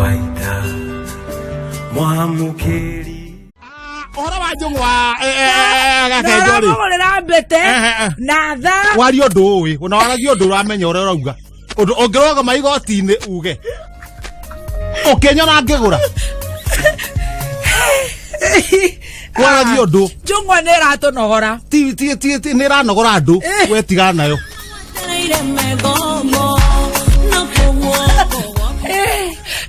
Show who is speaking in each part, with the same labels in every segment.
Speaker 1: Waita Mwamũkĩri.
Speaker 2: Ũhoro wa njũng'wa gakenjo rĩ,
Speaker 3: Ũramũgũrĩra mbĩte
Speaker 2: Eh.
Speaker 3: na tha.
Speaker 2: Waria ũndũ ũĩ na waragia ũndũ ũramenya ũrĩa ũrauga, ũndũ ũngĩrũgama igoti-inĩ uge ũkĩnyona ngĩgũra, waragia ũndũ.
Speaker 3: Njũng'wa nĩ ĩratũnogora.
Speaker 2: Ti nĩ ĩranogora andũ, we tigana nayo.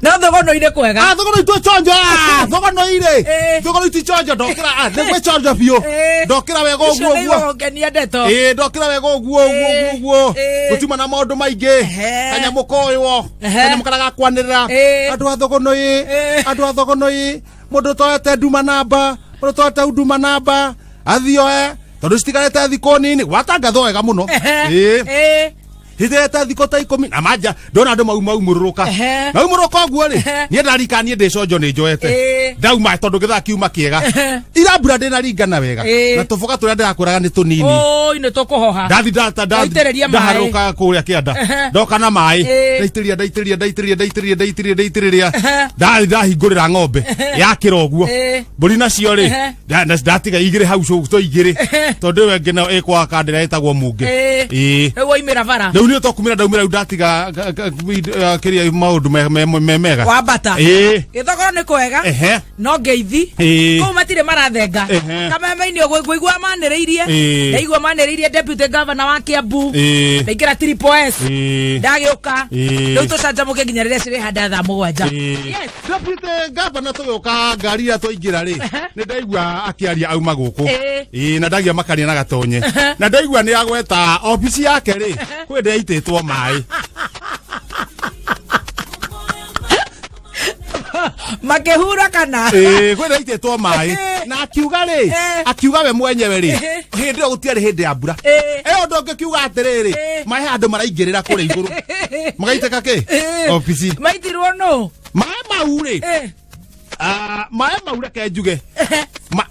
Speaker 3: No thogono-inĩ kwega.
Speaker 2: Ah, thogono itũ chonjo, ah, thogono irĩ thogono itũ chonjo, ndokĩra, ah, nĩ gwĩ chonjo biũ. Ndokĩra wega
Speaker 3: Icio
Speaker 2: ũguo
Speaker 3: nĩ
Speaker 2: ũguo.
Speaker 3: igũgũkenia ndeto.
Speaker 2: Ĩĩ, ndokĩra wega ũguo ũguo ũguo ũguo. Gũtiuma na maũndũ maingĩ. Kanyamũ koĩwo, kanyamũ karĩa gakwanĩrĩra andũ a thogono ĩ, andũ a thogono ĩ, mũndũ toete nduma namba, mũndũ toete huduma namba athioe tondũ citigarĩte thikũ nini, gwatangathwo wega mũno. Ĩĩ, hithete thikũ ta 10 na manja ndona andũ mau maumũrũrũka. Maumũrũka ũguo rĩ, niĩ ndarika, niĩ ndĩ conjo, nĩ njoete. Ndauma tondũ gĩthaa kiuma kĩega, ira mbura ndĩnaringana wega. Na tũboga tũrĩa ndĩrakwĩraga nĩ tũnini.
Speaker 3: Ũi, nĩ tũkũhoha.
Speaker 2: Ndathi ndata
Speaker 3: Waitĩrĩria maĩ.
Speaker 2: ndaharũka kũrĩa kĩanda, ndoka na maĩ. Ndaitĩrĩria, ndaitĩrĩria, ndaitĩrĩria, ndaitĩrĩria, ndaitĩrĩria, ndaitĩrĩria. Ndathi ndahingũrĩra ng'ombe yakĩra ũguo. Mbũri nacio rĩ, ndatiga igĩrĩ hau to igĩrĩ, tondũ ĩyo ĩngĩ nayo ĩkwa kandĩra ĩtagwo mũngĩ. Ĩĩ.
Speaker 3: Rĩu waimĩra bara.
Speaker 2: Rĩu niĩ tokumĩra ndaumĩra, rĩu ndatiga kĩrĩa maũndũ me mega.
Speaker 3: Wambata.
Speaker 2: Ĩĩ.
Speaker 3: Gĩthogoro nĩ kwega. No ngeithi kũu matirĩ marathenga. Kameme-inĩ ũguo ngũigua manĩrĩirie. Ndaigua manĩrĩirie deputy governor wa Kiambu. Ndaingĩra Triple S. Ndagĩũka. Rĩu tũcanjamũke nginya rĩrĩa cirĩhanda thaa 7. Yes.
Speaker 2: Deputy governor, tũgĩũka ngari ĩrĩa twaingĩra rĩ, nĩ ndaigua akĩaria auma gũkũ. Ĩĩ, na ndagia makaria na gatonye, na ndaigua nĩ agweta obici yake rĩ, kwĩ ndĩaitĩtwo maĩ.
Speaker 3: Makĩhura kana?
Speaker 2: Ĩĩ, kwĩ ndĩaitĩtwo maĩ, na akiuga rĩ, akiuga we mwenyewe rĩ, hĩndĩ ĩyo gũtiarĩ hĩndĩ ya mbura. Ĩyo ũndũ ũngĩkiuga atĩrĩrĩ, maĩ handũ maraingĩrĩra kũrĩa igũrũ magaitĩka kĩ obici.
Speaker 3: Maitirwo nũ?
Speaker 2: Maĩ mau rĩ, ah, maĩ mau reke njuge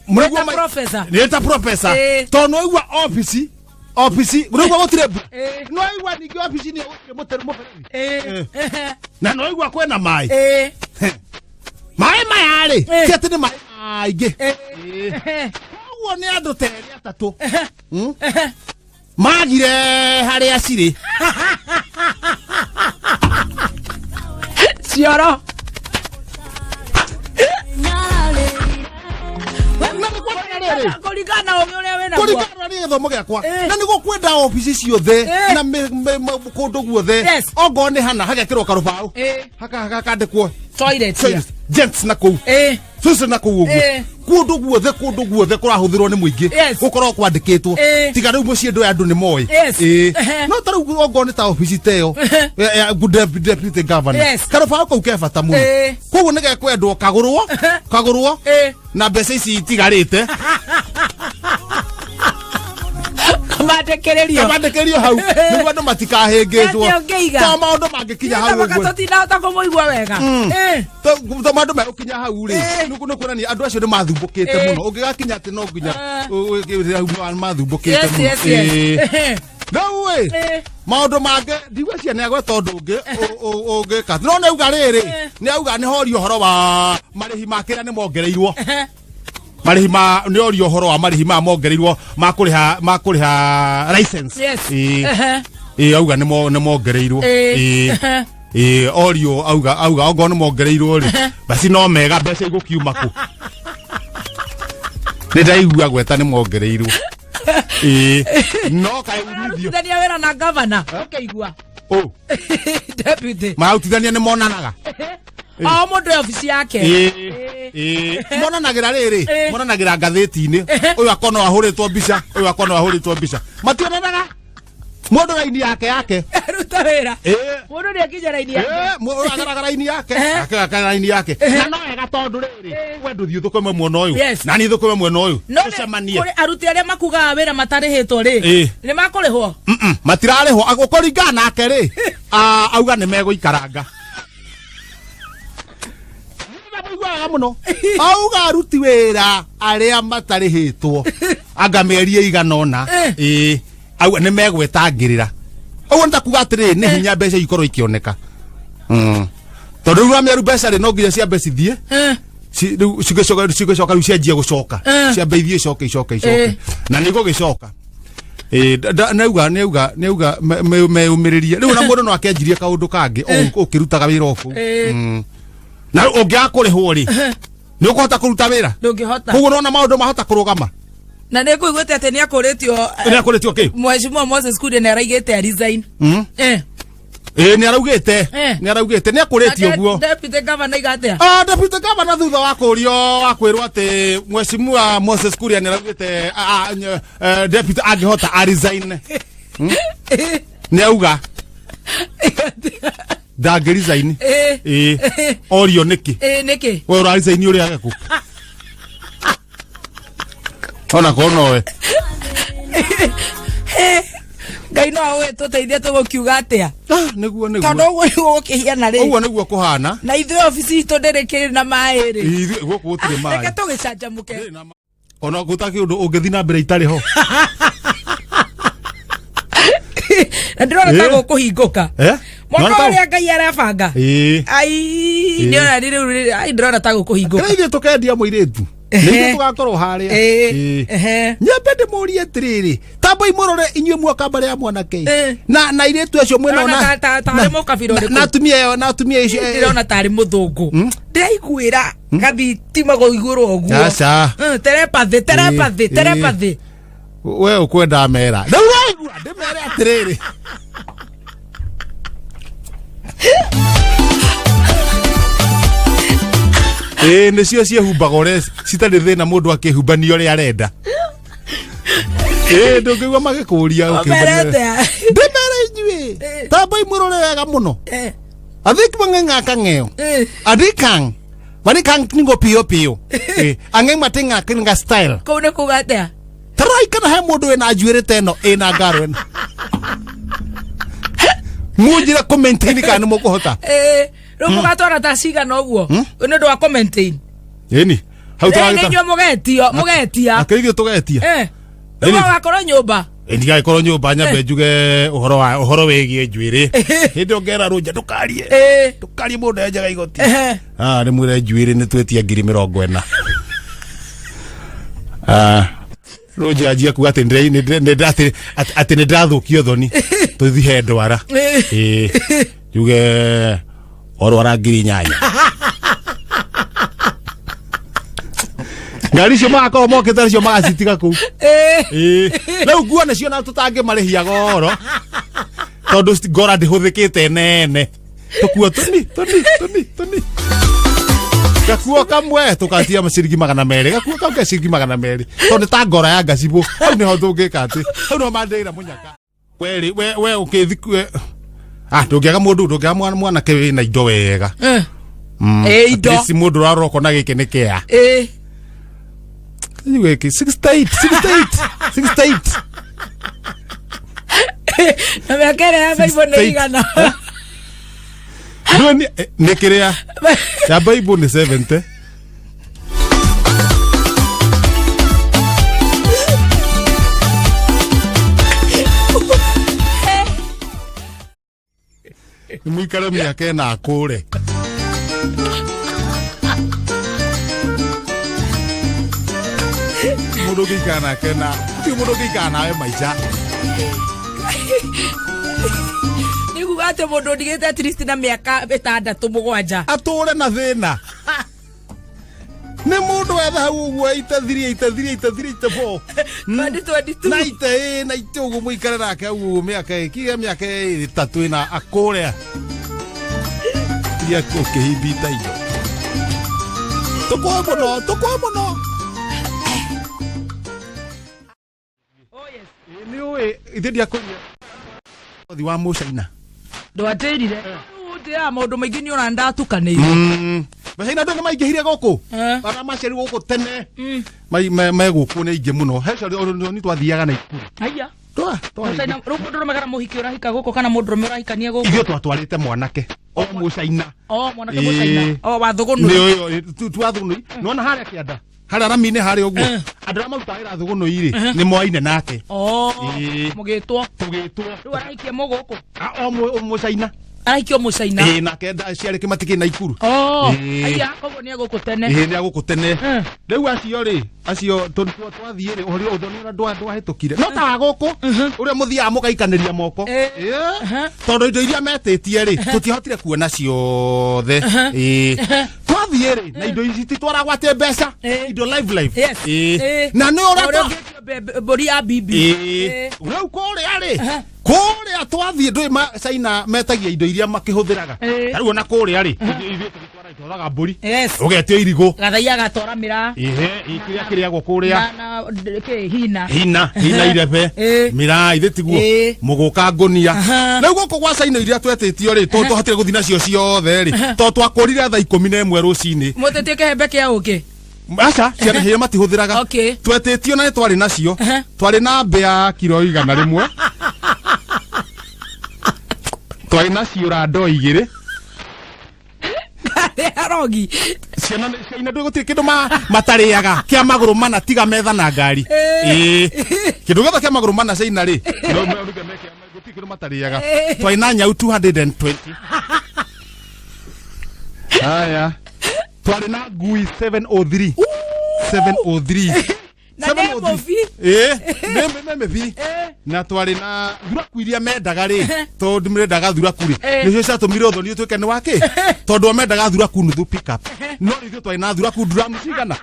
Speaker 2: mũraigua
Speaker 3: Ta professor.
Speaker 2: Nĩ ta professor. Tondũ nĩwaigua obici, obici nĩwaigua gũtirĩ mbura. Nĩwaigua ningĩ obici nĩ gũtirĩ mũtero mũberethi. Na nĩwaigua kwĩna maĩ. Maĩ maya rĩ, ti atĩ nĩ maĩ maingĩ. Koguo nĩ andũ ta erĩ atatũ, Magire harĩa cirĩ.
Speaker 3: Cioro. Kũringana na ũgĩ ũrĩa wĩnaguo.
Speaker 2: Kũringana na gĩthomo gĩakwa, na nĩguo kwenda obici ciothe na kũndũ guothe, ongorwo nĩ hana hagekĩrwo karũbaũ, hakandĩkwo
Speaker 3: toilet.
Speaker 2: Toilet, gents na kũu, cucu na kũu ũguo. Kũndũ guothe, kũndũ guothe kũrahũthĩrwo nĩ mũingĩ, gũkorwo kwandĩkĩtwo. Tiga rĩu mũciĩ ndũ andũ nĩ moĩ. No ta rĩu ongorwo nĩ ta obici ta ĩyo ya deputy governor, karũbaũ kau ke bata mũno. Koguo nĩ gekwendwo kagũrwo, kagũrwo na mbeca ici itigarĩte.
Speaker 3: Kamandĩkĩrĩrio.
Speaker 2: Kamandĩkĩrio hau nĩguo andũ matikahĩngĩcwo.
Speaker 3: Nĩ ũngĩiga.
Speaker 2: To maũndũ mangĩkinya hau
Speaker 3: Nĩgetha
Speaker 2: ũguo.
Speaker 3: tũtinahota kũmũigua wega.
Speaker 2: To maũndũ megũkinya hau rĩ, nĩ kuonania andũ acio nĩ mathumbũkĩte mũno, ũngĩgakinya atĩ no nginya hau mathumbũkĩte mũno. Rĩu ĩ, maũndũ mangĩ ndigwĩciria nĩ agweta ũndũ ũngĩ ũngĩka, no nĩ auga rĩrĩ, nĩ auga nĩ horia ũhoro wa marĩhi ma kĩrĩa nĩ mongereirwo, marĩhi ma, nĩ oria ũhoro wa marĩhi ma mongereirwo ma kũrĩha license. Ĩĩ, auga nĩ mongereirwo. Ĩĩ, orio auga ongorwo nĩ mongereirwo rĩ, basi no mega, mbeca igũkiuma kũ? Nĩ ndaigua gweta nĩ mongereirwo. Ĩĩ, no kaĩ umithio.
Speaker 3: Arutithania wĩra na gavana ũkĩigua.
Speaker 2: Ũ.
Speaker 3: Deputy.
Speaker 2: Marutithania nĩ monanaga.
Speaker 3: O mũndũ e obici yake.
Speaker 2: Ĩĩ, monanagĩra rĩrĩ, monanagĩra ngathĩti-inĩ, ũyũ akorwo no ahũrĩtwo mbica, ũyũ akorwo no ahũrĩtwo mbica, mationanaga mũndũ raini yake yake.
Speaker 3: Ruta wĩra. Mũndũ nĩ akinya raini yake.
Speaker 2: Mũndũ ageraga raini yake, akegaka raini yake, na no wega tondũ rĩrĩ, we ndũthiĩ ũthũkũme mwena ũyũ na niĩ thũkũme mwena ũyũ,
Speaker 3: No nĩ-
Speaker 2: tũcemanie.
Speaker 3: kũrĩ aruti arĩa makugaga wĩra matarĩhĩtwo rĩ, nĩ makũrĩhwo?
Speaker 2: Matirarĩhwo. Kũringana nake rĩ, ah, auga nĩ megũikaranga. Ndamũiguaga mũno auga aruti wĩra arĩa matarĩhĩtwo anga mĩeri ĩigana ũna. Ĩĩ, auga nĩ megwetangĩrĩra. Ũguo nĩ ta kuga atĩrĩrĩ, nĩ hinya mbeca ikorwo ikĩoneka. Tondũ rĩu Ramiaru mbeca rĩ, no nginya ciambe cithiĩ, rĩu cigĩcoka rĩu cianjie gũcoka, ciambe ithiĩ, icoke icoke icoke, na nĩ igũgĩcoka. Nĩauga nĩauga nĩauga meyũmĩrĩrie rĩu, na mũndũ no akĩanjirie kaũndũ kangĩ ũkĩrutaga wĩra o kũu. Na ũngĩaga kũrĩhwo rĩ, nĩ ũkũhota kũruta wĩra?
Speaker 3: Ndũngĩhota.
Speaker 2: Koguo nona maũndũ mahota kũrũgama.
Speaker 3: Na nĩ ngũiguĩte atĩ nĩ akũrĩtio.
Speaker 2: Nĩ akũrĩtio kĩ?
Speaker 3: Mheshimiwa Moses Kuria nĩ araigĩte a resign.
Speaker 2: Ĩĩ, nĩ araugĩte. Nĩ araugĩte nĩ akũrĩtio ũguo.
Speaker 3: Deputy governor iga atĩa?
Speaker 2: Ah, deputy governor thutha wa kũrio, wa kwĩrwo atĩ Mheshimiwa Moses Kuria nĩ araugĩte deputy angĩhota a resign, nĩ auga ndangĩ resign. Ĩĩ, orio nĩkĩ.
Speaker 3: Nĩkĩ?
Speaker 2: We ũra resign ũrĩa gĩkũ ona korwo nowe.
Speaker 3: Ngai no awe tũteithie, tũgũkiuga atĩa?
Speaker 2: Ah, nĩguo nĩguo.
Speaker 3: Tondũ ũguo nĩguo gũkĩhiana rĩ.
Speaker 2: Ũguo nĩguo kũhana.
Speaker 3: Na ithuĩ obici itũ ndĩrĩ kĩrĩ na maĩ rĩ.
Speaker 2: Ithuĩ gũkũ gũtirĩ maĩ.
Speaker 3: Reke tũgĩcanjamũke.
Speaker 2: Ona gũtakĩ ũndũ ũngĩthiĩ na mbere itarĩ ho.
Speaker 3: Na ndĩrona ta gũkũhingũka mwaka ũrĩa Ngai arabanga. Ai, nĩona rĩu, ai, ndĩrona ta gũkũhingũka.
Speaker 2: Kĩrĩa ithuĩ tũkendia mũirĩtu nĩ ithuĩ tũgakorwo harĩa. Nyambe ndĩmũrie atĩrĩrĩ, tambai mũrore inyuĩ muoka mbere ya mwanake na airĩtu acio mwĩna
Speaker 3: Ndĩrona tarĩ mũkabira ũrĩkũ?
Speaker 2: Na atumia ĩyo na atumia icio.
Speaker 3: Ndĩrona tarĩ mũthũngũ, ndĩraiguĩra gathitima gũigũrwo ũguo.
Speaker 2: Aca.
Speaker 3: Telepathy, telepathy, telepathy.
Speaker 2: We ũkwenda mera rĩu waigua ndĩmere atĩrĩrĩ. Ĩĩ, nĩcio ciĩhumbaga ũrĩa citarĩ thĩna, mũndũ akĩhumbania ũrĩa arenda. Ĩĩ, ndũngĩigua magĩkũria
Speaker 3: Ũmere
Speaker 2: ũkĩhumbania.
Speaker 3: atĩa?
Speaker 2: Ndĩmere inyuĩ, tambai mũrore wega mũno. Adhik mang'eny aka ng'eyo. Adikang manikang ningo piyo piyo. Ang'e matin akinga style.
Speaker 3: Kũu nĩ kuga atĩa?
Speaker 2: Tarai kana he mũndũ wĩna njuĩrĩ ta ĩno ĩna ngaro ĩno, mũnjĩre kũ maintain kana nĩ mũkũhota.
Speaker 3: Rĩu mũgatwara ta cigana ũguo nĩ ũndũ wa commenting?
Speaker 2: Ĩni hau.
Speaker 3: Nĩ inyuĩ mũgetio, mũgetia.
Speaker 2: Akĩrĩ ithuĩ tũgetia.
Speaker 3: Rĩu
Speaker 2: Ĩni.
Speaker 3: ũgakorwo nyũmba.
Speaker 2: Ndigagĩkorwo nyũmba, nyambe njuge ũhoro wa ũhoro wĩgiĩ njuĩrĩ hĩndĩ ĩyo ngera rũnja ndũkarie, ndũkarie mũndũ enjaga igoti. Ah, nĩ mwĩre njuĩrĩ nĩ twĩtia 40,000. Ah, rũnja anjia kuga atĩ atĩ nĩ ndĩrathũkio thoni tũthiĩ he ndwara. Ĩĩ, njuge orwara 8,000. Ngari icio magakorwo mokĩte nacio magacitiga kũu. Ĩĩ, rĩu nguo nĩcio na tũtangĩmarĩhia goro tondũ ngora ndĩhũthĩkĩte nene, tũkuo tũni tũni tũni tũni, gakuo kamwe tũgatia ciringi 200, gakuo kau ke ciringi 200, tondũ nĩ ta ngora ya ngacibũ. Hau nĩho tũngĩka atĩ hau nĩho mandĩra mũnyaka we we we ũkĩthi ah, ndũngĩaga mũndũ, ndũngĩaga mwanake wĩna indo wega.
Speaker 3: Ĩ, indo.
Speaker 2: At least mũndũ ũrarora ũkona gĩkĩ nĩ kĩa gĩkĩ 68 68 68.
Speaker 3: Na mĩaka ĩrĩa ya Bible nĩ
Speaker 2: 68.
Speaker 3: igana?
Speaker 2: Ndũĩ nĩ kĩrĩa ya Bible nĩ 70. Mũikare mĩaka ĩna akũre. Mũndũ ũngĩikara nake na ti mũndũ ũngĩikara nawe maica.
Speaker 3: Nĩ kuga atĩ mũndũ ũndigĩte at least na mĩaka 6, 7.
Speaker 2: Atũre na thĩna nĩ mũndũ wetha hau ũguo 83 83 83 84.
Speaker 3: 2022.
Speaker 2: Na ite ĩ na ite ũguo mũikare nake hau ũguo mĩaka ĩkiga mĩaka 3 ĩna akũre iria ũkĩhimbita indo tũkũĩ mũno, tũkũĩ mũno.
Speaker 3: Oh, yes.
Speaker 2: Nĩ ũĩ ithe ndiakũria ũthi wa mũcaina.
Speaker 3: Ndwatĩrire rĩu ndĩraga maũndũ maingĩ nĩ ũra ndatukanĩire.
Speaker 2: Macaina andũ nĩ maingĩhire gũkũ. Arĩa maciarirwo gũkũ tene me gũkũ nĩ aingĩ mũno. He cio nĩ twathiaga na ikuru.
Speaker 3: Haiya.
Speaker 2: Twa
Speaker 3: Mũcaina rĩu mũndũrũme kana mũhiki ũrahika gũkũ kana mũndũrũme ũrahikania gũkũ?
Speaker 2: Ithuĩ twatwarĩte mwanake o mũcaina.
Speaker 3: O mwanake mũcaina? O wa
Speaker 2: nĩ
Speaker 3: thũgũnũ?
Speaker 2: ũyũ twa thũgũnũi, nĩwona harĩa kĩanda harĩa rami-inĩ harĩa ũguo, andũ arĩa marutaga wĩra thũgũnũi rĩ, nĩ moaine nake.
Speaker 3: O.
Speaker 2: Ĩĩ.
Speaker 3: Mũgĩtwo.
Speaker 2: Tũgĩtwo.
Speaker 3: Rĩu arahikia mũgũkũ?
Speaker 2: O mũcaina.
Speaker 3: Arahikio mũcaina.
Speaker 2: Ĩĩ, nake ciarĩ kĩmatikĩ na ikuru.
Speaker 3: Oh,
Speaker 2: Ĩĩ.
Speaker 3: aya koguo nĩ egũkũ tene.
Speaker 2: Ĩĩ, nĩ agũkũ tene.
Speaker 3: Rĩu
Speaker 2: Rĩu acio rĩ, acio twathiĩ rĩ, ũhoro ũthoni ũrĩa ndwahĩtũkire no ta wa gũkũ ũrĩa mũthiaga mũgaikanĩria moko.
Speaker 3: Ĩĩ.
Speaker 2: Ĩĩ. Tondũ indo iria metĩtie rĩ, tũtiahotire kuona ciothe. Ĩĩ. Twathiĩ rĩ, na indo ici titwaragwo atĩ mbeca,
Speaker 3: Ĩĩ.
Speaker 2: indo live live.
Speaker 3: Yes.
Speaker 2: Ĩĩ.
Speaker 3: Ĩĩ.
Speaker 2: Na nĩ ũrĩa
Speaker 3: Ũrĩa ũngĩtio mbũri ya bibi.
Speaker 2: Ĩĩ. Rĩu kũrĩa rĩ, kũrĩa twathiĩ ndũĩ China metagia indo iria makĩhũthĩraga.
Speaker 3: Ĩĩ.
Speaker 2: Ta rĩu ona kũrĩa rĩ, ithuĩ tũgĩtwara twaraga mbũri,
Speaker 3: Yes.
Speaker 2: ũgetio irigũ.
Speaker 3: Gathai agatwara mĩraa.
Speaker 2: Ihe, kĩrĩa kĩrĩagwo kũrĩa.
Speaker 3: Na kĩ hina.
Speaker 2: Hina hina irebe.
Speaker 3: Ĩĩ.
Speaker 2: Miraa ithe tiguo.
Speaker 3: Ĩĩ.
Speaker 2: Mũgũka ngũnia.
Speaker 3: Aha.
Speaker 2: Rĩu gũkũ gwa China iria twetĩtio rĩ, tondũ twahotire gũthiĩ nacio ciothe rĩ, tondũ twakũrire thaa 11 rũcinĩ.
Speaker 3: Mũtĩtie kĩhembe kĩa ũkĩ.
Speaker 2: Aca, ciana hĩyo matihũthĩraga.
Speaker 3: Okay.
Speaker 2: Twetĩtio na nĩ twarĩ nacio.
Speaker 3: Aha.
Speaker 2: Twarĩ na mbĩa kiro 100. Twarĩ na ciũra ndoo 2.
Speaker 3: Arogi.
Speaker 2: Ciana ciana ndũ gũtirĩ kĩndũ matarĩaga kĩa magũrũ mana tiga metha na ngari.
Speaker 3: Ĩĩ.
Speaker 2: Ĩĩ. Kĩndũ gĩothe kĩa magũrũ mana China rĩ, no gũtirĩ kĩndũ matarĩaga.
Speaker 3: Ĩĩ.
Speaker 2: Twarĩ na nyau 220. Haya. Twarĩ na ngui 703. 703.
Speaker 3: Na nĩ mũbi.
Speaker 2: Ĩĩ, nĩ mĩbi. Na twarĩ na thuraku iria mendaga rĩ, tondũ mendaga thuraku rĩ,
Speaker 3: Ĩĩ.
Speaker 2: nĩcio ciatũmire ũthoni ũtuĩke nĩ wakĩ, tondũ o mendaga thuraku nuthu pick up, no rĩu ithuĩ twarĩ na thuraku drum cigana.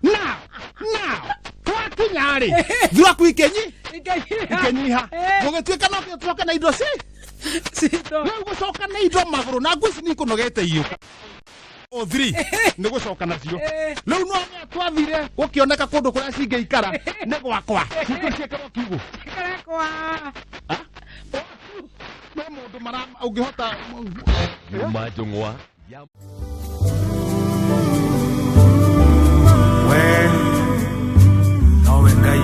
Speaker 2: Now twakinya rĩ, thuraku ikenyiha, gũgĩtuĩka no nginya tũcoke na indo ci rĩu gũcoka na indo magũrũ na ngui ici nĩ ikũnogete iũka o 3 nĩ gũcoka nacio. Rĩu no nĩ twathire gũkĩoneka kũndũ kũrĩa cingĩikara nĩ gwakwa, cingĩ ciĩkĩrwo kiugũ no mũndũ mara ũngĩhota.
Speaker 1: Juma Njũng'wa ya
Speaker 4: We nowe Ngai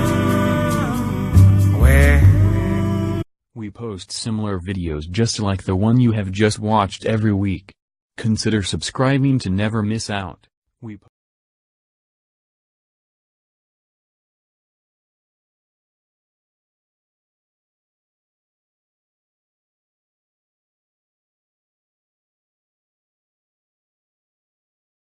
Speaker 4: we.
Speaker 5: We post similar videos just like the one you have just watched every week. Consider subscribing to never miss out. We